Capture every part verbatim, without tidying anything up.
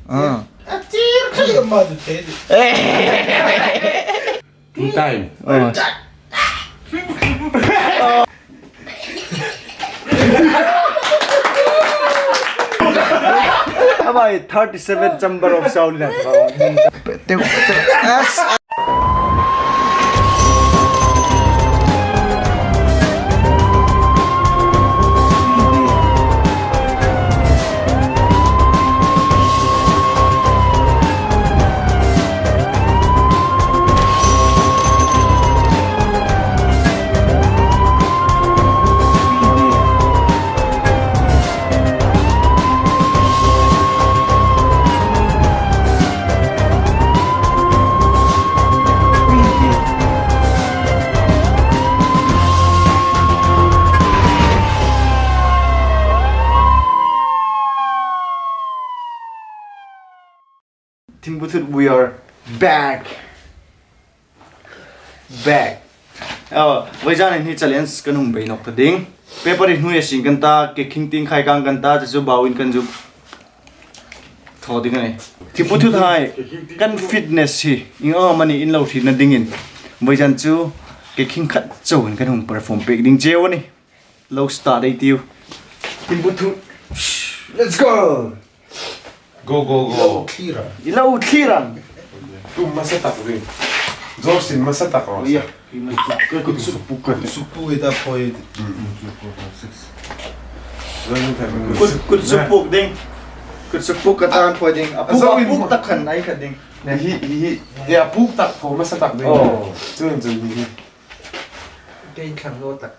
Ah. A tir kha i ma du te. Two time. Oh. Am I thirty-seven chamber of Shaolin? Thingputhut, we are back. Back. Oh, vawizanin hi challenge kan hung bei nawk ta ding. Paper hi hnuoia sin kan ta, ke khing tieng khai kang kan ta, chu chu bawin kan zuk thaw ding a nih. Thingputhut hai, kan fitness hi, ieng am a ni in lo hrietna dingin. Vawizan chu, ke khing khat chauin kan hung perform pek ding cheu a nih. Lo start ei tiu. Thingputhut. Let's go. Go, go, go. Lo thlir a. I lo thlir a. Tu hmasa tak ring. Zawr sin hmasa tak ro. Iya. Kut suk puk, kut suk puk ei ta poi. Kut, kut suk puk ding. Kut suk puk ka tan poi ding. A puk, a puk tak khan ei kha ding. Hi, hi, hi. Ya, puk tak poi hmasa tak ding. Oh. Chun, chun, hi, hi. Kein thlang lo tak.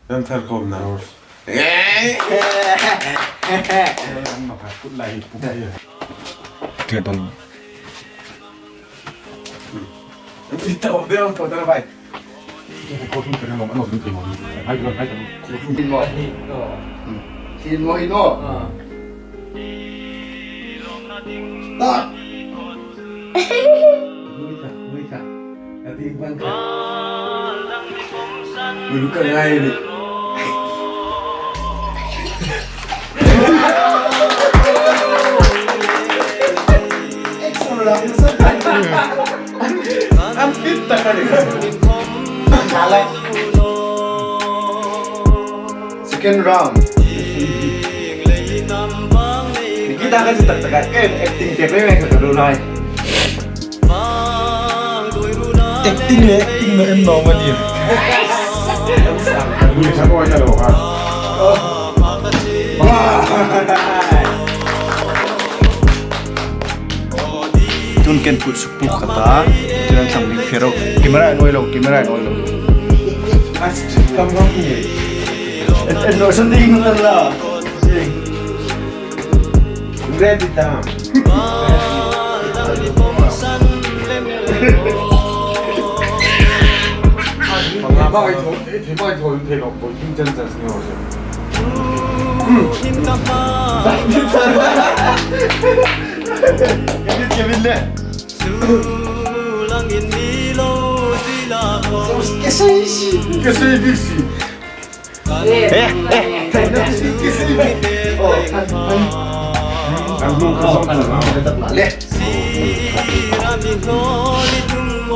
Kan thar khawm na. An ma khat kut lai hi puk hi. Thia ton. An ti ta om de, om ta vai. Ko thun ka lo, an lo thun ka lo. Hai lo, hai lo. Tin mo hi no. Tin mo hi no. Ah. Start. Nuôi thả, nuôi thả. Ka ti bang ka. Ui, ka ngai ni. Extra lang sa. An fit ta ka ni. Salah. Second round. Nikita ka si tak tak ka. Eh, acting te pe me ka ka ro nai. Acting le acting na em no ma ni. Lui sa ko ya lo ha. Tun ken kut suk puk ka ta. Tun an thlang ding fe ro. Camera noi lo, camera noi lo. As kam ram ni. Et no san ding na la. Ready, tam. Ba ai tho, thei ba ai tho, thei lo, bo king chen chen ni o se. Kevin, Kevin le. Ke sei si. Ke sei si. Eh, eh.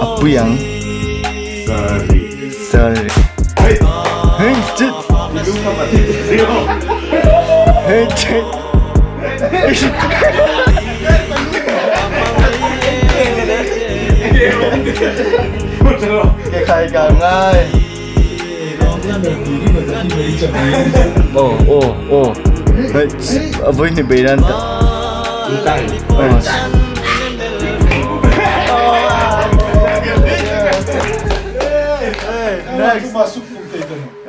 Apuiang. Sorry. Sorry. Hey, shit. Hey, shit. Ke khai ka ngai. Oh, oh, oh. Hey, a voi ni beiran ta. Oh. Next.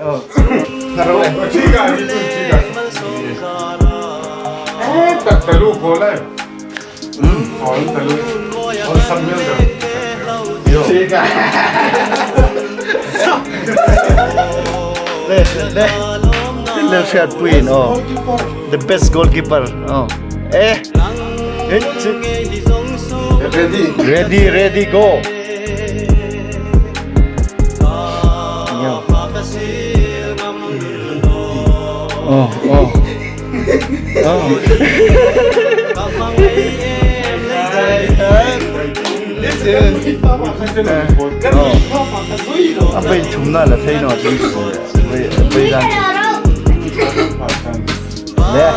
Oh. Tharo. Chiga, chiga. Eh, tak talu ko le. Hmm, all the way. All some will go. Yo. Le, le. Le shot queen, oh. The best goalkeeper, oh. Eh. Eh, chi- Ready. Ready, ready, go. Yo. Oh, oh. Oh. Oh. A bei thumna la thei naw chu. Bei, bei dan. Le.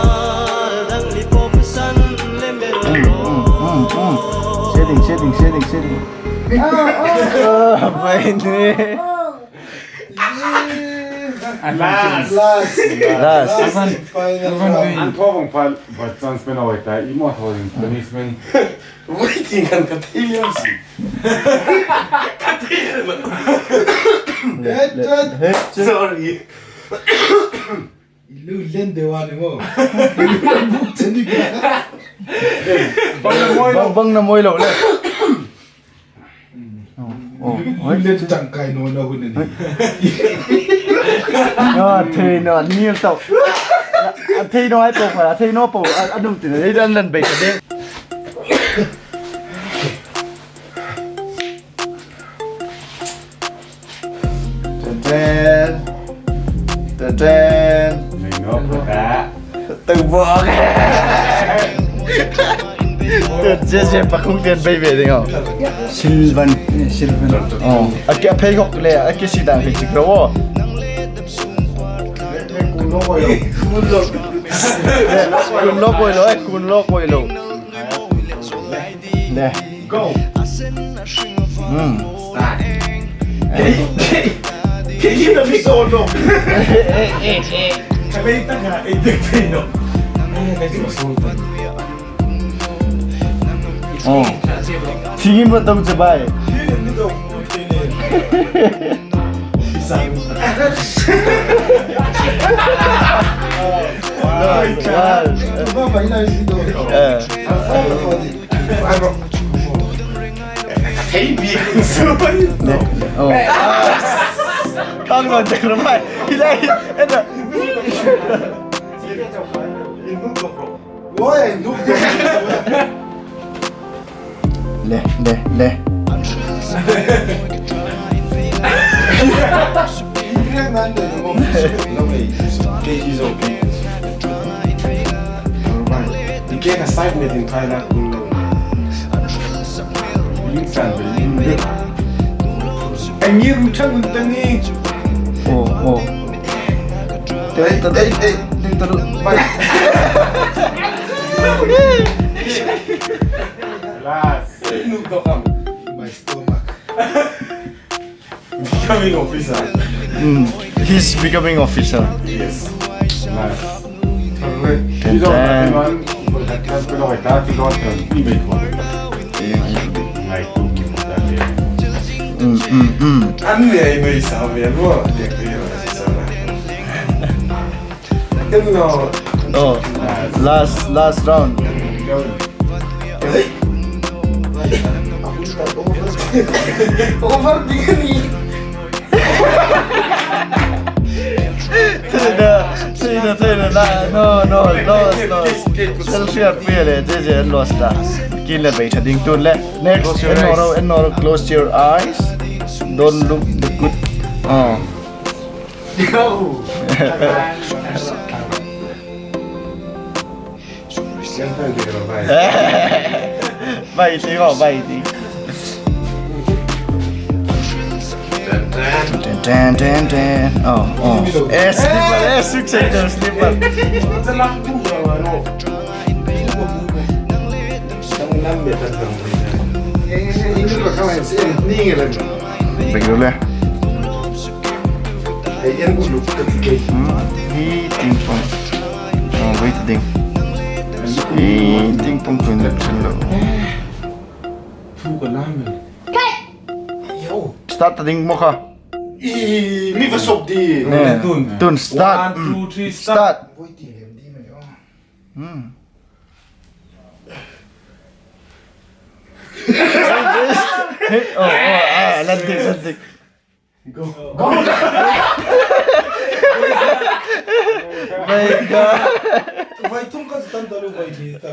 Mm, mm, mm, mm. Shading, shading, shading, shading. Ah, bei ni. Last. Last. Last. Final round. An thaw vong pal, but chance pe naw ta, i mo thaw in punishment. Waiting kan ka thei liam si. Ka thei liam. Sorry. I lu len de wa ni mo. I lu len buk chani ka. Bang na moi lo. Bang, bang na moi lo le. Oh, oh, oi. Len tangkai naw na hun a ni. No, thei naw, ni tau. A thei naw ai po pa, a thei naw po, a, a dum tin, ei dan lan bei ka de. Ten ten. Ten ten. Nei naw po ta. Tau bok. Tut, je, je, pakung ten bei ve ding o. Silvan, eh, Silvan. Oh, a ke phei hok le, a ke si dang phei chik ro. Kun lo koi lo, eh, kun lo koi lo. Le. Go. Hmm. Start. Hey, hey, hey, you know me so no. Hey, hey, hey. Ka lei ta ka, eh, dek te no. Eh, ka ji so. Oh. Singin ba tong che bai. Singin ba tong che bai. Wow. Wow. Eh. Thei mi. Oh. Kang lo dek lo mai. Hi lai. Ena. Oi, duk duk. Le, le, le. Lovely. Okay, he's okay. All right. You get a side meeting, Tyler. Ang ieng chang un ta ni. Oh, oh. Ei, ei, ei, ei, ta lu. Bai. Last. Ei, nu to kam. My stomach. Becoming officer. Mm. He's becoming officer. Yes. Nice. Ten ten. Mm, mm, mm. An ni ai mai sa ve lo, te pe lo sa. Hello. Oh, last, last round. Hey. Over ding a ni. Thei naw, thei naw, thei naw, la, no, no, lost, lost. Selfie a pui le, je, je, lost la. Kin le bei tha ding tun le. Next, en naw ro, en naw ro, close your eyes. Don't look the good. Oh. Go. Vai ti, oh, vai ti. Ten, ten, ten. Oh, oh. Eh, slipper, eh, success, slipper. Bek le. Ei, en ku luk ka ti kei. Hmm, hi ting pong. Oh, wait, ting. Hi ting pong kuin le chen lo. Thu ka lam. Yo. Start ta ding mo kha. I, mi va sop di. Ne. Tun. Tun start. One, two, three, start. Start. Wait, ting lem di man, oh. Hmm. Hey, oh, oh, ah, landing, landing. Go. Go. My God. Vai thum ka tan talu vai ni ta.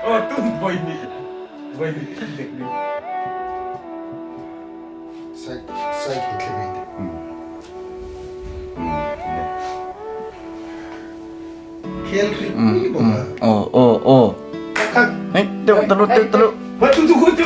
Oh, thum vai ni. Vai ni. Sai, sai ki thli ni. Khel ri ni ba. Oh, oh, oh. Hey, talu, talu, talu. Vai tu tu ku tu.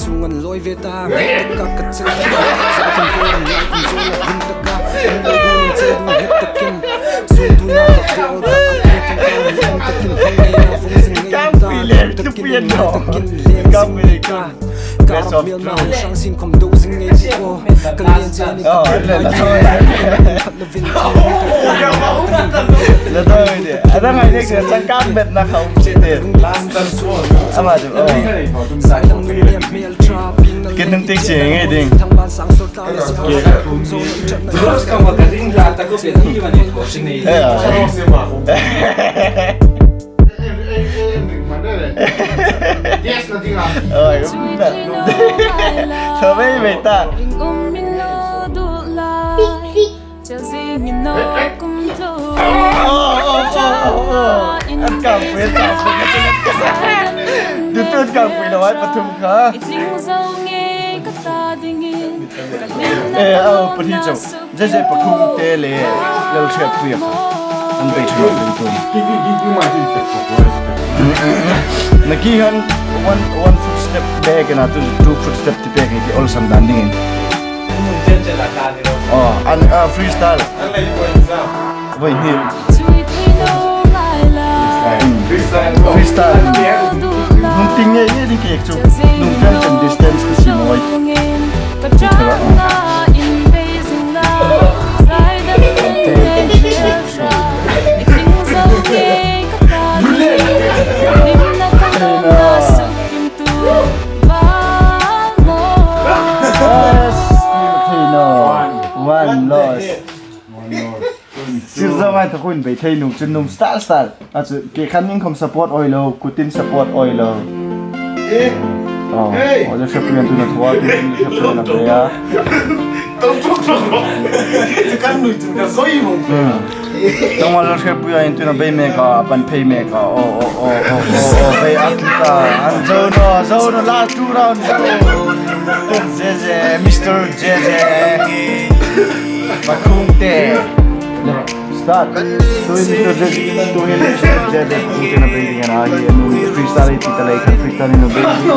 sung an loi ve ta, ka ka chel ta, sa kan ko an lai kan zo la hun ta ka, an lo dun che dun het ta kin, sung tu na ka ko ka a pe ta ka, hun ta kin, hang ngai na fung sing ngai ta, Kam pui le, ta kin, tu pui le, ta kin, le, Kam sing pui le. Ngai ta. Ka rap mial ma hung sang sin khom do sing ngai ti ko, ka lian che ni ka Oh, le, le, le. Khat lo vin. Le doi de. Ada ngai ne ke chang kam bet na khau chi de. Last time so. Ama de. Oh. Sai dang ni le mial tra pin na. Ke nung tik che ngai ding. Thang ban sang so ta le so. Ke. Kum so ni chat na. Dos ka ma ka ding la ta ko pe ni ma ni ko sing ni. Eh, ah. Yes, na ding a. Oi, um na. Thaw mei mei ta. Oh, oh, oh, oh, oh. An kam pui, an kam pui. Ditun kam pui lo ai pathum kha. Eh, oh, pathum chau. Zeze Pakhungte le Lalhriatpuia kha an bei ṭhanu ding tun. Naki han one, one footstep back and two, two footstep ti pek ti olsam dan dingin. Oh, an, ah, freestyle. Voi hi. Freestyle. Hung ting nge nge ding kek chu. Nung kan kan distance ka si moi. Yes, Tino. One loss. Sir zawng ai thakuin bei thei nung chun nung style style. A chu ke khan ning khom support oi lo, kutin support oi lo. Eh. Oh, Hey. Oh, Lalhriatpuia tu na thua, tu na thua na be a. Tong tong tong. Kan nui tu ka zoi mo. Hmm. Tong Lalhriatpuia in tu na bei me ka, pan phei me ka. Oh, oh, oh, oh, oh, oh, bei a ki ka. An zo no, zo no, last two rounds. Zeze, Mister Zeze. Pakhungte. Start. Tuhin Mister Zeze, tuhin Mister Zeze Pakhungte na bei ding a na hi, a nu freestyle ti ta lei khan freestyle na bei. No.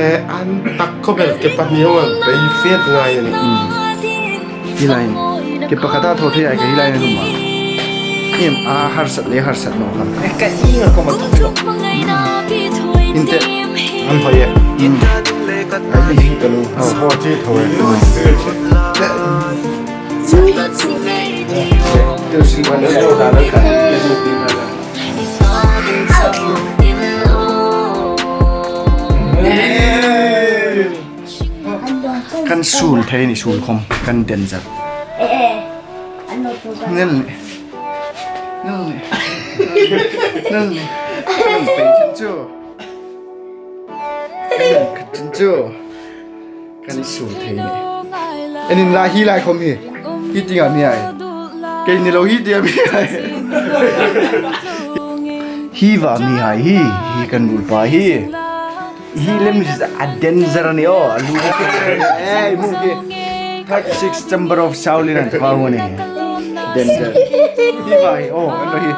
Eh, an tak khawp el, ke pahni hawng an pei fet ngai a nih. Hi lai, ke pakhat a thaw thei a, ke hi lai a nih ma. Em, a harsat le harsat naw kha. Eh, ka inga khawm a thaw lo. Inte. An hoi e. Hmm. Ai, hi ka lo. Oh. Ho chi thaw e. Kan suol thei ni, suol khawm kan den zat. Nel ni. Nel ni. Nel ni. Nel ni. Kan suol thei ni. Enin la hi lai khawm hi. Hi tieng a mi hai. Keini lo hi tieng a mi hai. Hi va mi hai hi. Hi kan nupa hi. Hi lem hi a danger a nih aw. A lu. Eh, mu hi. Thirty-six Chamber of Shaolin an pa mu ni. Danger. Hi va hi. Oh, an lo hi.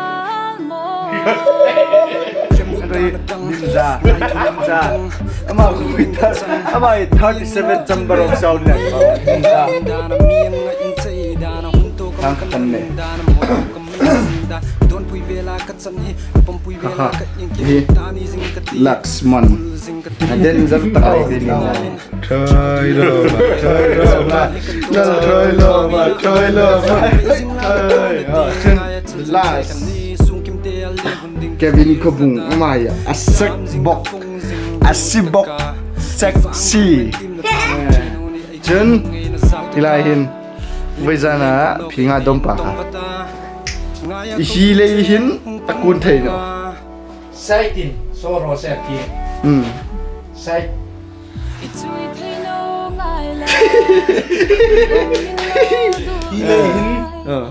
Ninja, ninja. Ama, ama thirty-seven Chamber of Shaolin. Ninja. Thang kan ne. Haha. Hi. Laxman. Danger tak ai ni. Thoi lo ma, thoi lo ma, thoi lo ma, thoi lo ma. Thoi, ah, last. Kevin Khawbung, ama hi a sek bok, a si bok, sexy. Chun, hi lai hin, vawizana, phi nga dom pa kha. I hi le i hin, a kun thei naw. Saitin, so ro se ki. Hmm. Sai. Hi le hin. Ah.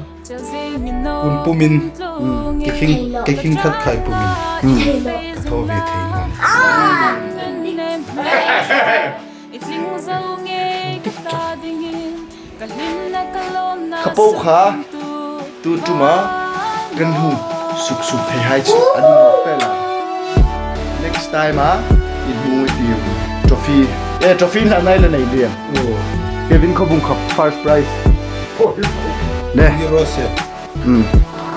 Pun pumin. Hmm. Ke khing, ke khing khat khai pumin. Hmm. Ka thaw ve thei naw. Kha po kha, tu tuma, kan hung suk suk thei hai chu, a ni nawk pei la. Next time a, i hung i tiu. Trophy, eh, trophy na nai la nei liam. Oh. Kevin Khawbung kha first prize. Oh. Ne. Ni ro se. Hmm.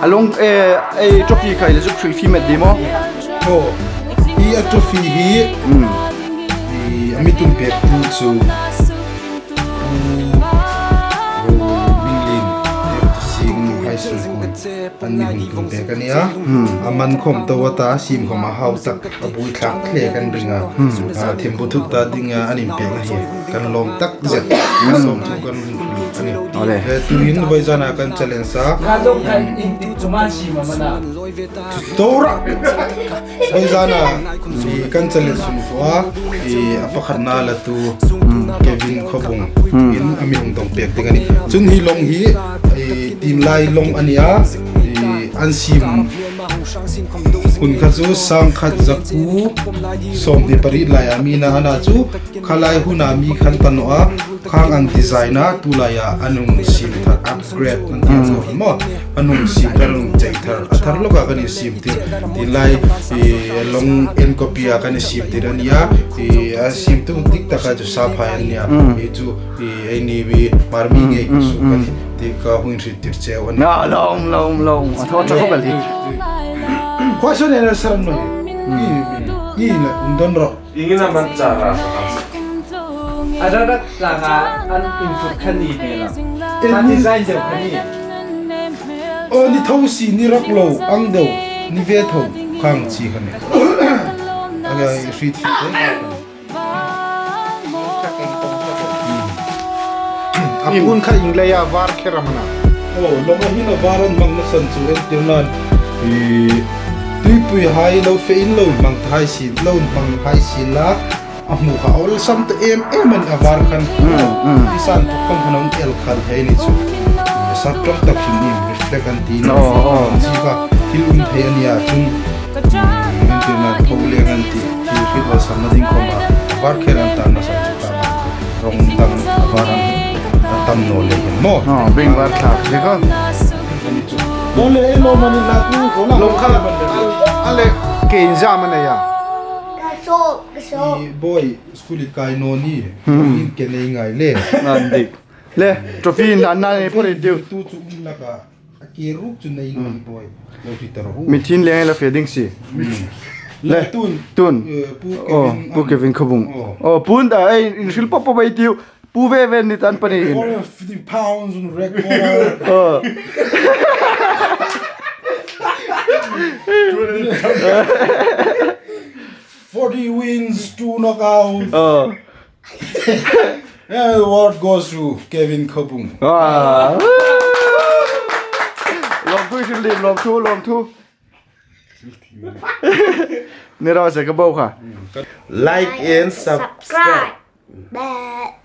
A long, eh, eh, trophy khai le zuk hril fi met di maw? Tho. Hi a trophy hi. Hmm. I a mi tum pek tu chu. Pu Ro Minglin, F T C High School. An mi hung tum pek a nia. Hmm. A man khawm to a ta, sim khawm a hau tak. A bui thlak hle kan ring a. Hmm. A, thim bu thuk ta ding a, an inpek a hi. Kan lawm tak zet. Kan lawm thu kan hung hril a nih. Awle. Eh, tuhin vawizana kan challenge a. Ka dawng kan in ti chuman si ma mana. Tora. Vawizana, i kan challenge sung khua. I a pakhatna la tu. Hmm. Kevin Khawbung in a mi hung dawng pek ding a nih. Chun hi lawng hi, eh, tin lai lawng a nih a, eh, an siem hun kha chu sangkhat zakuo sawmhni pariet lai a mi ni a, a nih chu kha lai huna mi khan ta naw a, khang ang design a, tu laia an hung siem thar, upgrade an ti chu maw, an hung siem thar, an hung chei thar, a thar lawka kan siem tir, tin lai, eh, lawng en copy a kan siem tir a nih a, eh, a siemtu dik taka chu Saphai an nih a, eh, chu, eh, ei ni mi Hmar mi ngei ka su ka ti ka hung hriet tir cheu a nih. Na, lawng, lawng, lawng. A thaw thaw ka ti. Khawsawnin a sar naw. Ni, ni, ni la, um don ro. Ieng am a man char a? A rak rak tlanga an input kha ni hmel a. Kha design deu kha ni. Aw, ni thaw si, ni rak lo ang deu, ni ve thaw khang chi kha ni. A ga i hriet hriet deu. A puon kha ieng leia var kher am a na? Aw, lawng a hin a var an hmangna san chu en tir nan. I, tuipui hai lo fe in lo hmang hai sin, lo hmang hai sin la. A hmu kha awlsam ta em em a nih a var khan. Mm, mm. I san thawk khawm khan a hung el khal thei ni chu. Sap ṭawk tak hin in reflect an ti ni. Oh, oh. Chi kha thil um thei a nih a chun. Min tir nan thaw leng an ti. Thil hriet awlsamna ding khawma. Var kher an tan na san chu ta. Rawng dang a var an a tam naw le hin maw. Oh, beng var thlak si kha. Bole, ei lo mani la tu, ko la. Lo kha. Ale, ke inza mana ya. Ka so, ka so. I boy, school i kai naw ni. Hmm. In ke nei ngai le. Nan dik. Le, trophy in an na nei pori diu. Tu chu um laka. A ke ruk chu nei naw ni boy. Lo ti ta ro. Mi thin leng la fe ding si. Hmm. Le, tun. Tun. Eh, Pu Oh, Kevin Pu an. Kevin Khawbung. Oh. Oh, Pu da, ei, in hril pop pop ei tiu. Pu ve ve ni tan pani in. Four hundred fifty pounds on record. Oh. Forty wins, two knockouts. Oh. And the award goes to Kevin Khawbung. Ah. Lawmthu, lawmthu, lawmthu. Ni raw se ka bo kha. Like and subscribe. Bye.